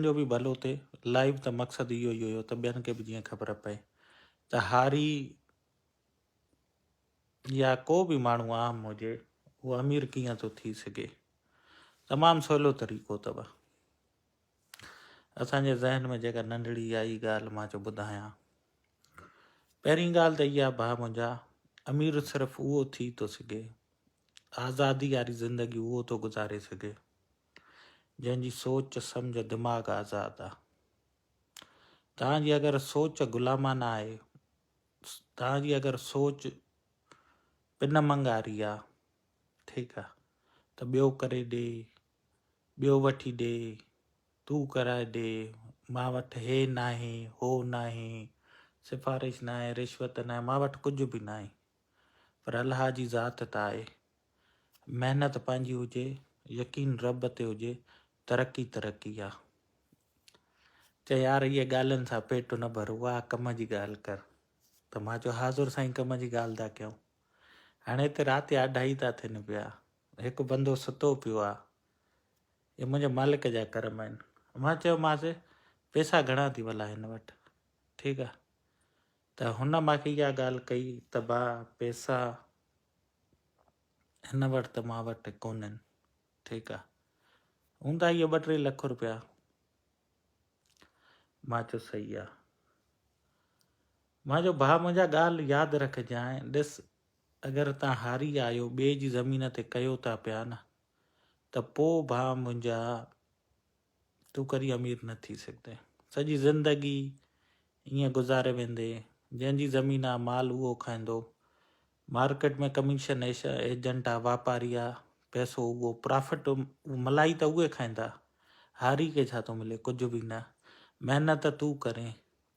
جو به ڀلو ٿئي. لائيو ته مقصد اهو ئي هيو ته ٻين کي به جيئن خبر پئي ته هاري يا ڪو به ماڻهو عام هجي اهو امير ڪيئن ٿو ٿي سگهي. تمام سولو طريقو اٿو. اسان جي ذهن ۾ جيڪا ننڍڙي آئي ڳالهه مان چيو ٻڌايان. پهرين ڳالهه ته اها ڀاء منهنجا امير صرف اهو ٿي ٿو سگهي، آزادي واري زندگي اهو ٿو گذاري سگهي جنهن جي سوچ سمجهه دماغ آزاد آ. توهان جي اگر سوچ غلامانه آهي، توهان جي اگر سوچ پن منگاري آ، ٺيڪ آ، ته ٻيو ڪري ڏي، ٻيو وٺي ڏي، تون ڪرائي ڏي، مان وٽ هي ناهي، هو ناهي، سفارش ناهي، رشوت ناهي، مان وٽ ڪجهه به ناهي. پر الله جي ذات ته آهي. محنت پنهنجي هجي، يقين رب تي هجي، ترقي ترقي آ. چي يار اهي ڳالهين سان پيٽ نه ڀر، اها ڪم جي ڳالهه ڪر. ته مان چيو حاضر سائين ڪم جي ڳالهه ٿا ڪيون. هاڻي هتي رات جا اڍائي ٿا ٿين پيا. هڪ بندو ستو پيو آ. اهي منهنجي مالڪ جا ڪرم آهن. مان چيومانس پئسا گهڻا ٿي ڀلا هن وٽ؟ ٺيڪ آ. ته هن مان کي اها ڳالهه ڪئي ته ڀاء پئسا هن وٽ ته مان وٽ ڪونهن. ٺيڪ آ. هوندا اهي ٻه ٽي لک روپيا. مان چيو صحيح آ. مان چيو ڀاء منهنجا ڳالهه ياد رکجانء ڏس اگر تان هاري آهيو ٻئي جي زمين تي ڪيو ٿا پيا نه ته پو ڀاء منهنجا تون ڪڏهن امير نه ٿي سگهندين. سڄي زندگي ائين گذاري ويندين. جنهن جي زمين آ مال اهو کائيندو. مارڪيٽ ۾ ڪميشن ايجنٽ آ واپاري آ پئسو اهو پرافٽ ملائي ته اهي کائيندا. هاري کي ڇا ٿو ملي ڪجهه به نه. محنت تون ڪرين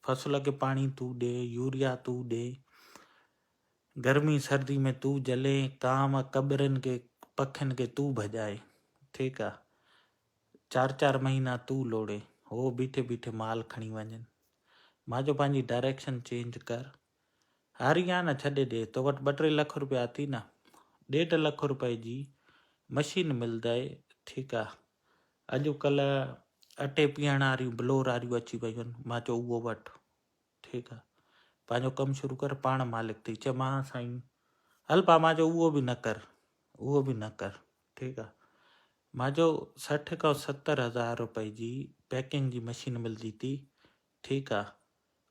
فصل کي پاڻي تون ڏي يوريا تون ڏي. گرمي سردي ۾ تون جلين ڪانء ڪٻرن کي پکين کي تون ڀڄائين ٺيڪ آ چار چار مهينا تون لوڙين هو بيٺي بيٺي مال کڻي وڃن مان چيو پنهنجي ڊائريڪشن چينج ڪر هاري آ نه ڇڏي ڏي تو وٽ ٻه ٽي لک روپيا اٿي نه ڏيڍ لک روپئي جي مشين ملدئي ٺيڪ آ اڄ ڪلهه اٽي پيهڻ واريون بلور واريون اچي ويون آهن مان چيو اهو وٺ ٺيڪ آ پنهنجو ڪم شروع ڪر پاڻ مالڪ ٿي چي مان سائين هل پا مان چيو اهو به نه ڪر اهو به نه ڪر ٺيڪ آ مان چيو 60 کان 70 هزار روپئي جي پيڪنگ جي مشين ملدي ٿي ٺيڪ آ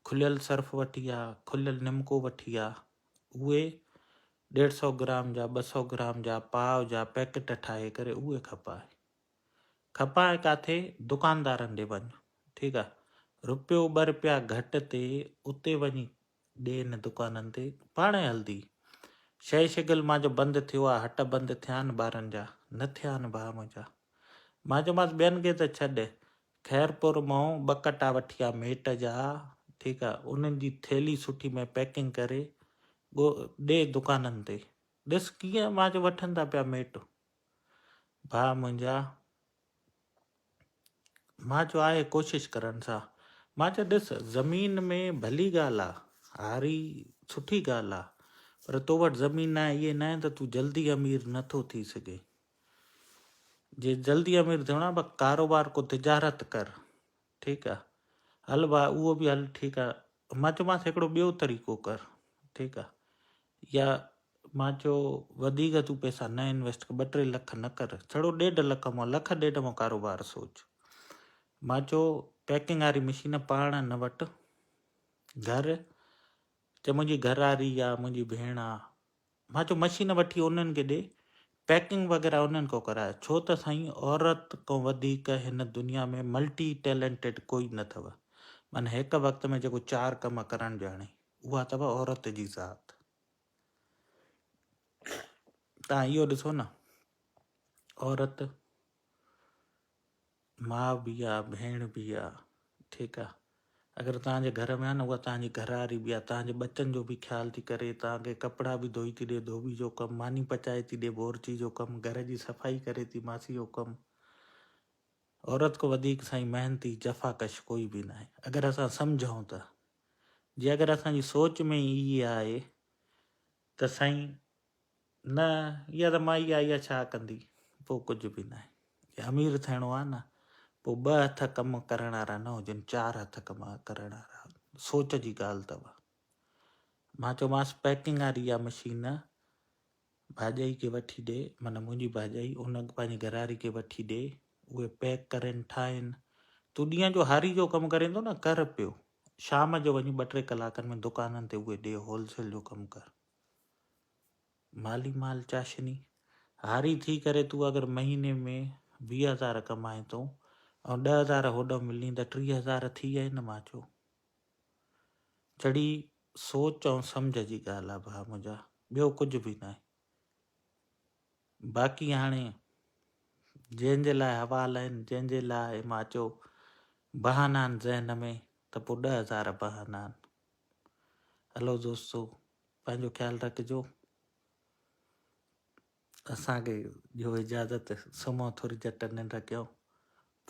کليل سرف وٺي آ کليل نمڪو وٺي آ اهي ڏيڍ سو گرام جا 200 گرام جا پاء جا پيڪٽ ٺاهي ڪري اهي کپائي کپائي ڪاٿي دڪاندارن ڏي وڃ ٺيڪ آ رپيو ٻه رپيا گهٽ تي اتي وڃي ڏي نه دڪانن تي پاڻهي هلدي شئي شگل مان جو بند ٿيو آ هٽ بند ٿيا آهن ٻارن جا نه ٿيا آهن ڀاء منهنجا مان چيومانس ٻين کي ته ڇڏ خيرپور مان ٻه ڪٽا وٺي آ ميٽ جا ٺيڪ آ انهن جي ٿيلهي سٺي ۾ پيڪنگ ڪري ڳو ڏي دڪانن تي ڏس ڪيئن مان چيو وٺن ٿا پيا ميٽ ڀاء منهنجا مان چيو آهي ڪوشش ڪرڻ سان. مان چيو ڏس زمين ۾ ڀلي ڳالهه آ، هاري سٺي ڳالهه آ، پر تو وٽ زمين ناهي اهي ناهي ته تون جلدي امير نه ٿو ٿي سگهين. جي جلدي امير ٿيڻو آ بس ڪاروبار ڪو تجارت ڪر ٺيڪ آ. هل ڀاء اهو به هل ٺيڪ آ. مان چيومانس هڪڙو ٻيو طريقو ڪر ٺيڪ آ. يا مان چيو وڌيڪ تون پئسا نه انويسٽ ڪر ٻه ٽي لک نه ڪر ڇڙو ڏيڍ لک مان لک ڏيڍ مان ڪاروبار سوچ مان چيو پيڪنگ واري مشين پاڻ نه وٽ گهر چي منهنجي گهر واري آ منهنجي ڀيڻ آ مان چيو مشين وٺي انهن کي ڏي پيڪنگ وغيره انهن کان ڪراء ڇو ته سائين عورت کان وڌيڪ هن دنيا ۾ ملٽي ٽيلنٽيڊ ڪوئي نه اٿو معنيٰ هڪ وقت ۾ جيڪو چار ڪم ڪرڻ ڄاڻي اها اٿو عورت جي ذات. تان اهو ڏسو نه عورت ماء به آ ڀيڻ به آ ٺيڪ آ اگر توهان جي گهر ۾ آ نه اها توهان جي گهر واري به آ توهان جي ٻچن جو به خيال ٿي ڪري توهان کي ڪپڙا به ڌوئي ٿي ڏي ڌوٻي جو ڪم ماني پچائي ٿي ڏي بورچي جو ڪم گهر جي صفائي ڪري ٿي ماسي جو ڪم عورت کان وڌيڪ سائين محنتي جفاڪش ڪوئي به ناهي اگر اسان سمجهون ته جي اگر اسان جي سوچ ۾ ئي اها آهي ته سائين نه اها ته مائي آئي آهي ڇا ڪندي پوء ڪجهه به ناهي جي امير ٿيڻو آهي نه پوء ٻه هٿ ڪم ڪرڻ وارا نه هجن، چار هٿ ڪم ڪرڻ وارا. سوچ جي ڳالهه اٿو. مان چيومانس پيڪنگ واري اها مشين ڀاڄائي کي وٺي ڏي، معنيٰ منهنجي ڀاڄائي ان پنهنجي گهرواري کي وٺي ڏي، اهي پيڪ ڪرين ٺاهين. تون ڏينهن جو هاري جو ڪم ڪرين ٿو نه، ڪر پيو. شام جو وڃي ٻه ٽي ڪلاڪن ۾ دڪانن تي اهي ڏي، هول سيل جو ڪم ڪر. مالي مال چاشني. هاري ٿي ڪري تون اگر مهيني ۾ 20 هزار ڪمائين ٿو ۽ 10,000 هوڏانهن ملين ته 30 هزار ٿي ويا نه مان چيو. چڙي سوچ ۽ سمجهه جي ڳالهه آ ڀاء منهنجا ٻيو ڪجهه به ناهي. باقي هاڻي جنهن جي لاء حوال آهن جنهن جي لاء مان چيو بهانا آهن ذهن ۾ ته پوء 10,000 بهانا آهن. هلو دوستو پنهنجو خيال رکجو. اسان کي ڏيو اجازت سمهو ٿوري جهٽ ننڊ ڪيو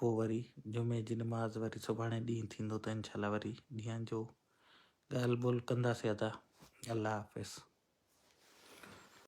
پوء وري جمعي جي نماز وري سڀاڻي ڏينهن ٿيندو ته انشاء الله وري ڏينهن جو ڳالهه ٻولهه ڪنداسين ادا الله حافظ.